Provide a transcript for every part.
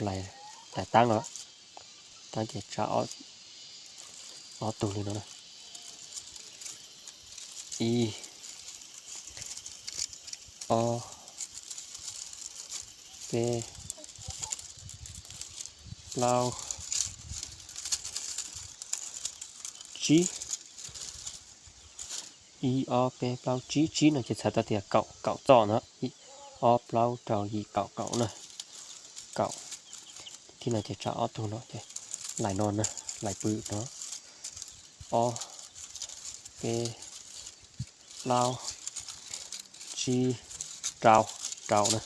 Lais, lais taab no, taab ces tsa ob tug li no na. Ib, ob, peb, plaub, tsib. Ib, ob, peb, plaub, tsib, tsib no ces txhais tau tias kaum, kaum txoj no. Ib, ob, plaub, rau, yim, kaum, kaum na. Kaum. Thib no ces tsa ob tug no ces lais no na, lais pw no. Ob, peb, plaub, tsib, rau, rau na.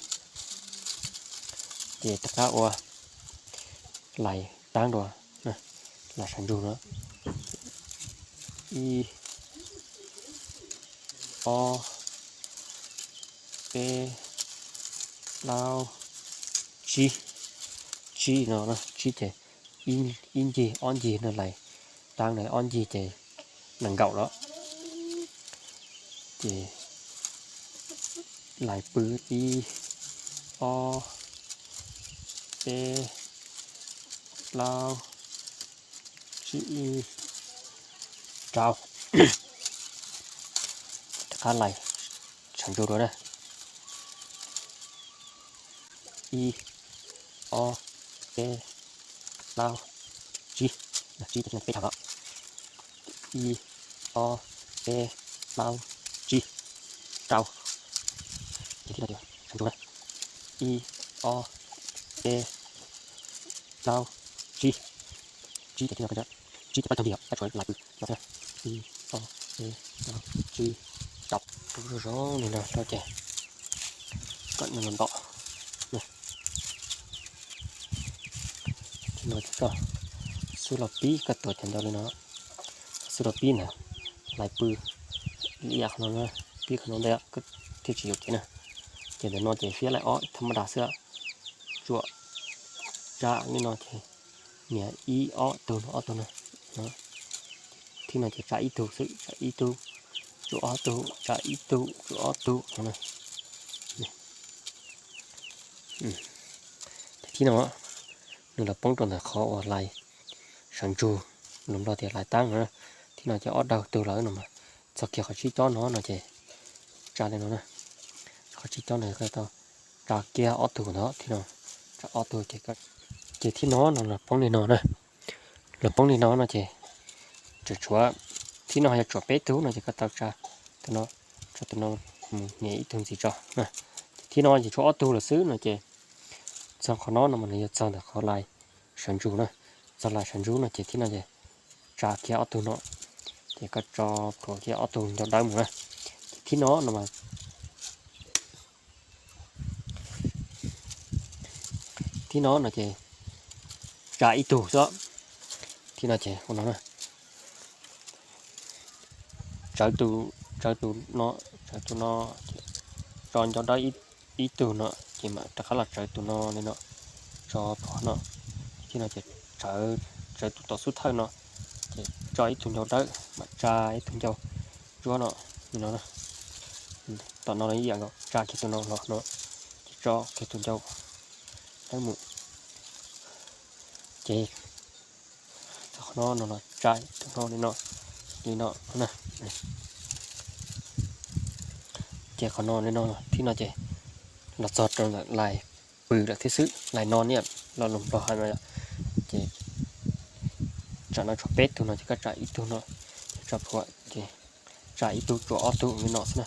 Ces rov qab ua lais taab dua, lais sawv ntsug no. Ib, ob, peb, plaub, tsib, tsib no, tsib ces ib ncig ob ncig no, lais taab no ob ncig ces nees nkaum lawm. Ces lais pw ib, ob, peb, plaub, tsib, rau. Rov qab lais sawv ntsug dua na. Ib, ob, peb, plaub, tsib, tsib ces peb tau lawm. Ib, ob, peb, plaub, tsib, rau. Ces thib no ces sawv ntsug na. Ib, ob, peb, plaub, tsib, tsib ces thib no, tsib ces pab tag nti os, pab tshuav lais pw no xwb. Ib, ob, peb, plaub, tsib, rau. Rau zoo zoo li no rau ces kom nws los ntom. Thib no ces koj xub los pib, koj tuav cov ncau li no, xub los pib ntawd, lais pw ib yam qhov no, pib qhov no ntej thiaj tsis yuam kev na. Ces ntawm no ces fiab laij ob thaj mab das xwb, tsuam tsa li no ces nias ib ob tug no, ob tug no. Thib no ces tsa ib tug xwb, tsa ib tug, tsuam ob tug, tsa ib tug, tsuam ob tug no. Ces thib no nws los poob rau ntawm qhov uas lais sawv ntsug, lus Nplog tias lais taab no. Thib no ces ob daug tug lawm no mas txog kiag qhov tsib cob no no ces tsa li no na. Qhov tsib cob no koj tau tsa kiag ob tug ntawd, thib no tsa ob tug ces, ces thib no no los poob li no na. Los poob li no no ces tseem tshuav, thib no yog tsuam peb tug no ces koj tau tsa tus no, tsa tus no mus nias ib tug ntxiv tso. Ces thib no ces tshuav ob tug lawm xwb no ces txog qhov no no mas nws yuav txog ntawm qhov lais sawv ntsug na. Txog lais sawv ntsug no ces thib no ces tsa kiag ob tug no, ces koj tso plhuav kiag ob tug ncau dawb mus na. Ces thib no no mas thib no no ces tsa ib tug xwb. Thib no ces ua no na, tsawv tus, tsawv tus no, tsawv tus no, tso ncau dawb ib tug no ces mam rov qab los tsawv tus no li no, tso plhuav no. Thib no ces tsawv, tsawv tus tom xub thawj no, ces tso ib tug ncau dawb mam tsa ib tug ncau ntsuab no, li no. Tom no los ib yam nkaus, tsa kiag tus no los no, ces tso kiag tus ncau dawb mus. Ces txog qhov no no los tsa tus no li no, li no na. Ces qhov no li no, thib no ces los txog rau ntawm lais pw lawm thiab xwb. Lais no niam los lus Nplog hais no yom. Ces tsam no tshuav peb tug no ces koj tsa ib tug no, ces tso plhuav ces tsa ib tug tsuam ob tug li no xwb na.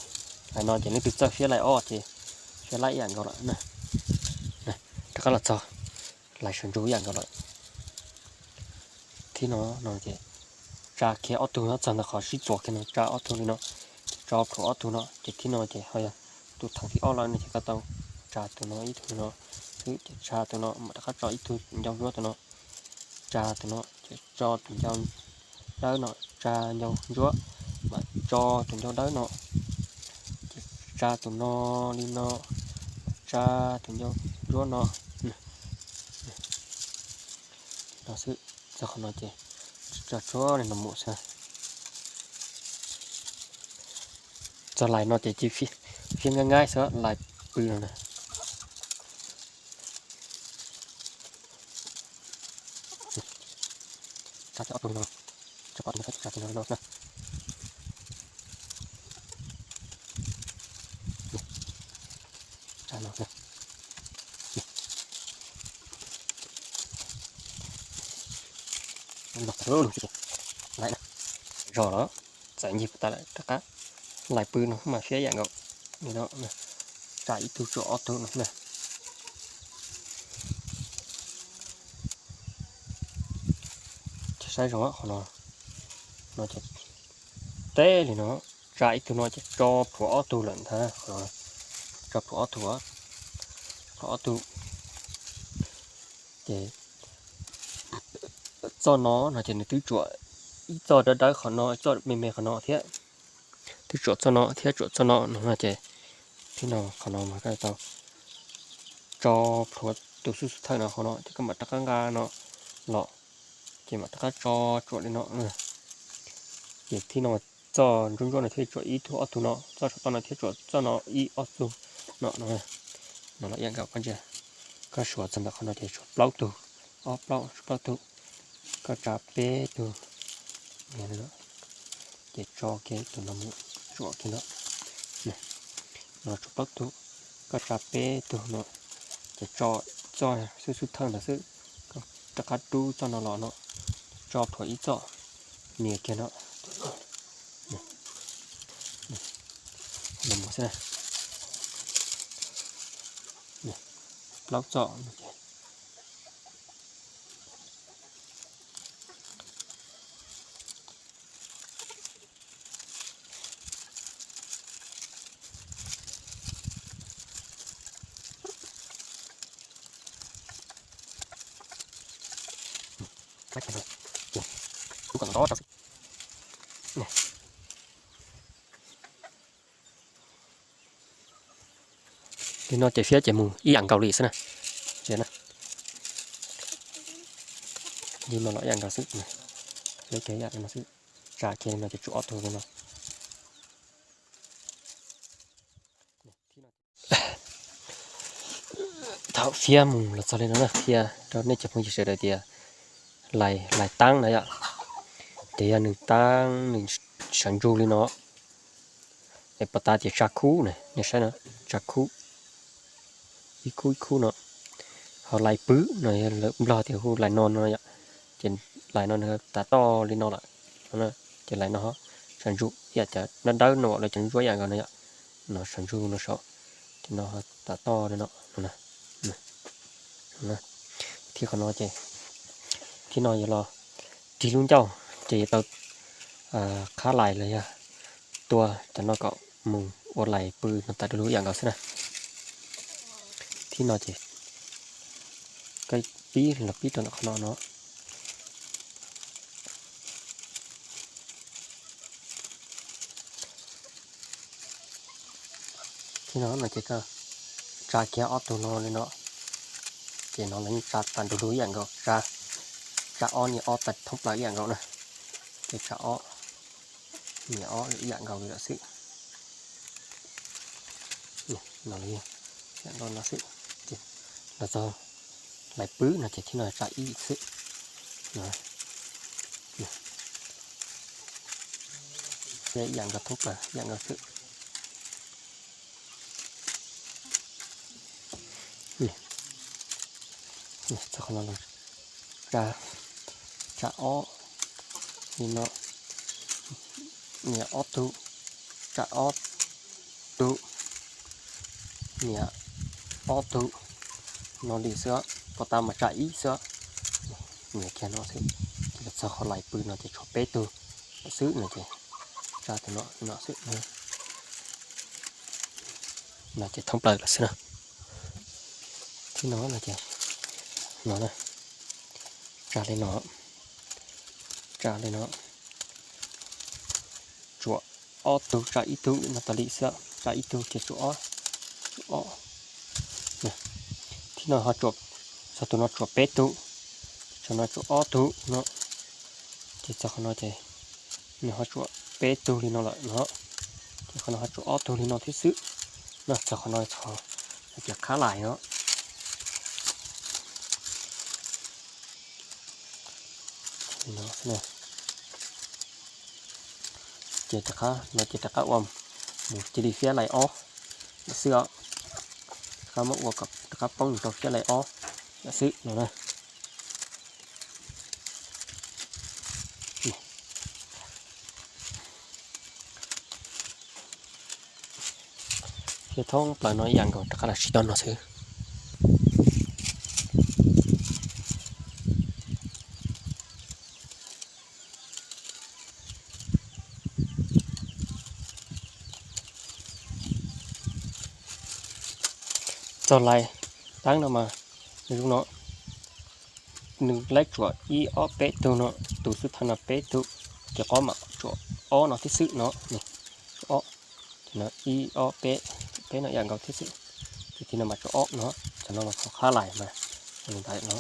Lais no ces leej twg txawj fiab lais ob ces fiab laib ib yam nkaus lawm na. Rov qab los txog lais sawv ntsug ib yam nkaus lawm. Thib no no ces tsa kiag ob tug no, txog ntawm qhov sib txuas kiag no tsa ob tug li no, ces tso plhuav ob tug no, ces thib no ces ho yog tus thaum thib ob lawm no ces koj tau tsa tus no ib tug no xwb, ces tsa tus no mam rov qab tso ib tug ncau ntsuab tus no, tsa tus no, ces tso tus ncau dawb no, tsa ncau ntsuab, mam tso tus ncau dawb no, ces tsa tus no li no, tsa tus ncau ntsuab no. No xwb, txog qhov no ces tso tsuag li no mus xwb. Txog lais no ces cia fiab nqaij nqaij xwb, lais pw no na. Tsa ob tug li no, tsa ob tug no, tsa li no no na. Tsa no na. Los tau lub no tsis, lais na. Zog los txawm ncig puas tas lawm rov qab lais pw no mas fiab yam nkaus. Li no, tsa ib tug tsuam ob tug no na. Ces saib zoo qhov no, no ces teb li no, tsa ib tug no ces tso plhuav ob tug lawm ntag. Qhov no tso plhuav ob tug, plhuav ob tug. Ces txoj no no ces nws twb tsuam ib txoj dawb dawb qhov no, txoj me me qhov no thiab. Twb tsuam txoj no thiab tsuam txoj no no ces thib no qhov no mas koj tau tso plhuav tus xub xub thawj no hauv no ces koj mam rov qab nqa no los, ces mam rov qab tso tsuam li no. Ces thib no txoj ntsuab ntsuab no thiaj tsuam ib tug ob tug no, txoj saum toj no thiaj tsuam txoj no ib ob tug no no. No los ib yam nkaus, koj ntsia, koj suav txog ntawm qhov no ces tshuav plaub tug, ob plaub tshuav plaub tug, koj tsa peb tug, ces tso kiag tus no mus tsuam kiag no. No tshuav plaub tug, koj tsa peb tug no, ces tso txoj xub xub thawj ntawd xwb, koj rov qab rub txoj no los no, tso plhuav ib txoj, nias kiag no, no mus xwb na. Plaub txoj no ces Li no ces fiab ces mus ib yam nkaus li xwb na. Li no los ib yam nkaus xwb, fiab ces ib yam li no xwb. Tsa kiag li no ces tshuav ob tug li no. Thaum fiab mus los txog li no na, qhia rau nej cov phooj ywg sawv daws tias lais, lais taab na yom, ces yog nws taab nws sawv ntsug li no, es puas tas tias tsa khub na, nej saib no, tsa khub, ib khub ib khub no. Ho lais pw no yog lawv Nplog tias hu lais no no yom, ces lais no nws tav toj li no lawm, ces lais no sawv ntsug ib yam cov dawb dawb no lawv cov ntsuab ib yam nkaus no yom, no sawv ntsug no saum, ces no tav toj li no. Thib qhov no ces, thib no yog los rig lub ncauj ces yuav tau qhab lais los yog tua cov no kom mus ua lais pw no tas du lug ib yam nkaus xwb na. Thib no ces koj pib los pib rau ntawm qhov no no. Thib no no ces koj tsa kiag ob tug no li no, ces no lawv yeej tsa tas du lug ib yam nkaus, tsa ob nias ob tas thoob plaws ib yam nkaus na. Ces tsa ob nias ob ib yam nkaus li lawm xwb. No ib yam nkaus no xwb. Los txog lais pw no ces thib no tsa ib xwb. Ib yam nkaus thoob plaws ib yam nkaus xwb. Txog qhov no los tsa, tsa ob li no, nias ob tug, tsa ob tug, nias ob tug, no li xwb, puas tas mas tsa ib xwb. Nias kiag no xwb, ces txog qhov lais pw no ces tshuav peb tug xwb no ces tsa tus no no xwb. No ces thoob plaws lawm xwb na. Thib no no ces no na, tsa li no, tsa li no, tshuav ob tug, tsa ib tug li no tas li xwb, tsa ib tug ces tshuav ob, tshuav ob. Thib no ho tshuav, txog tus no tshuav peb tug, txog no tshuav ob tug no, ces txog qhov no ces nws ho tshuav peb tug li no lawm no, ces qhov no ho tshuav ob tug li no thiab xwb. No txog qhov no txog hais tias qhab lais no. No, ces rov qab, no ces rov qab ua mus cia li fiab lais ob lawm xwb os. Rov qab muab ua kom rov qab poob rau fiab lais ob lawm xwb no na. Fiab thoob plaws no ib yam nkaus rov qab los tsis tau no xwb. Txog lais tab no mas nws zoo no, nws laib tsuam ib ob peb tug no, tus xub thawj no peb tug, ces qhov mam tsuam ob no thiab xwb no, tsuam ob, no ib ob peb, peb no ib yam nkaus thiab xwb, ces thiaj no mas tsuam ob no, cov no mas qhov qhab lais mas nws ntawd no.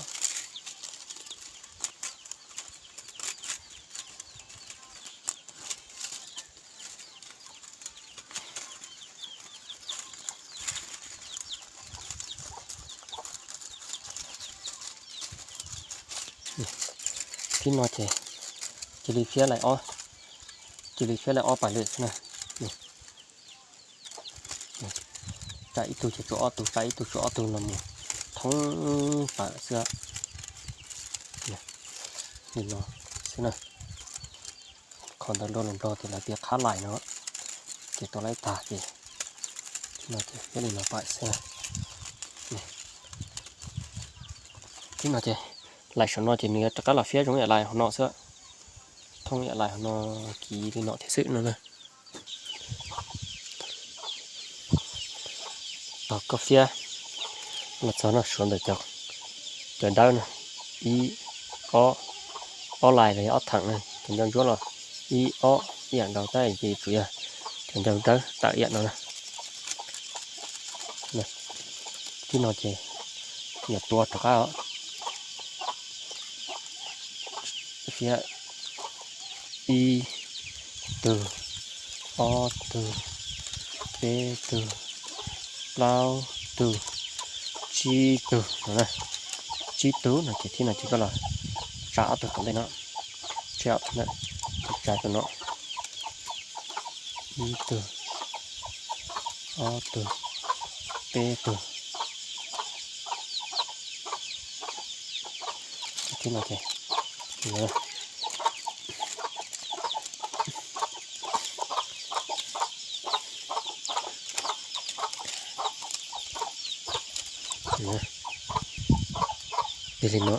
Thib no ces cia li fiab lais ob, cia li fiab lais ob pais lwm xwb na. Tsam ib tug ces tsuam ob tug, tsam ib tug tsuam ob tug no mus thoob pawm xwb. Li no xwb na. Qhov ntawd luag lus Nplog tias lawv tias qhab lais no, ces tau laib tag ces no ces thiaj li no pais xwb. Thib no ces lais saum no ces nws yuav rov qab los fiab zoo yam lais hauv no xwb, thoob yam lais hauv no kiv li no thiab xwb no na. Tos koj fiab los txog no suav ntawm cov dawb no, ib, ob, ob lais los yog ob theem na, cov ncauj ntsuab los ib ob ib yam nkaus tab ces tsuas yog cov ncauj dawb tawm ib yam no na. Thib no ces yog tua rov qab os. Fiab ib tug, ob tug, peb tug, plaub tug, tsib tug no na. Tsib tug no ces thib no ces koj los tsa ob tug tom ntej no, tsib ob tug ntawd, tsa tus no, ib tug, ob tug, peb tug. Thib no ces yog li no,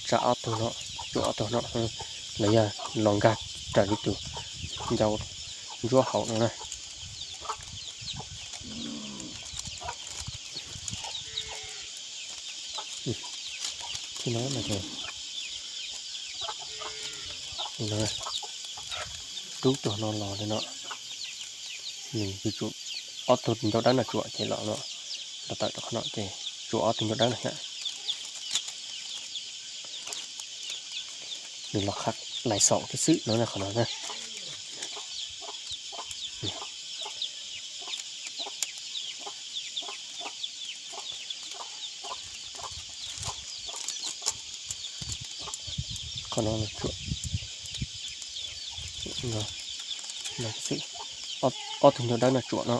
tsa ob tug no, tsuam ob tug no, los yog los nkag raws li tus ncauj ntsuab hauv no na. Thib no no ces rub tug no los li no, nws yuav tsum ob tug ncauj dawb no tsuam ces los no, los tawm rau qhov no ces tsuam ob tug ncauj dawb no thiab. Nws los qhab lais xaum thiab xwb no na qhov no na. Qhov no tsuam, ob tug ncauj dawb no tsuam no,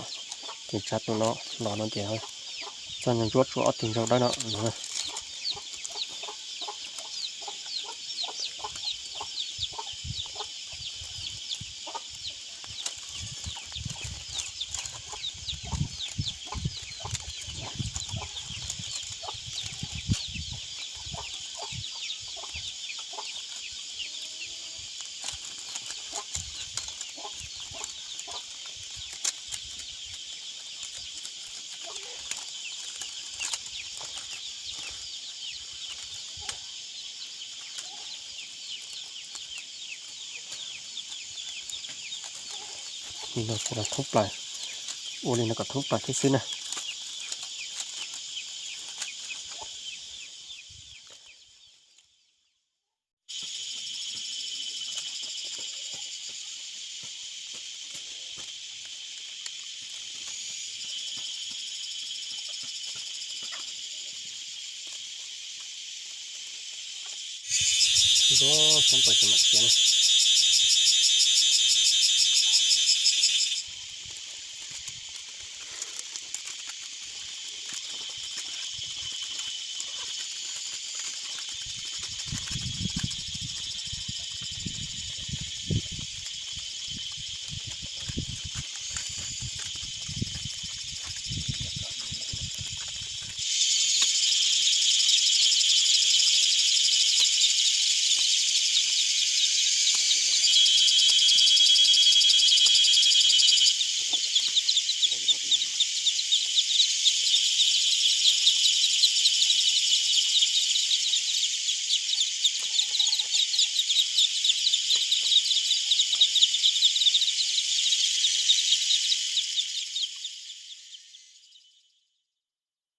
ces tsa tus no los no ces txog ncauj ntsuab tsuam ob tug ncauj dawb no. Li no ces los thoob plaws, ua li no kom thoob plaws thiab xwb na. Txhob tau ces mam tiav na.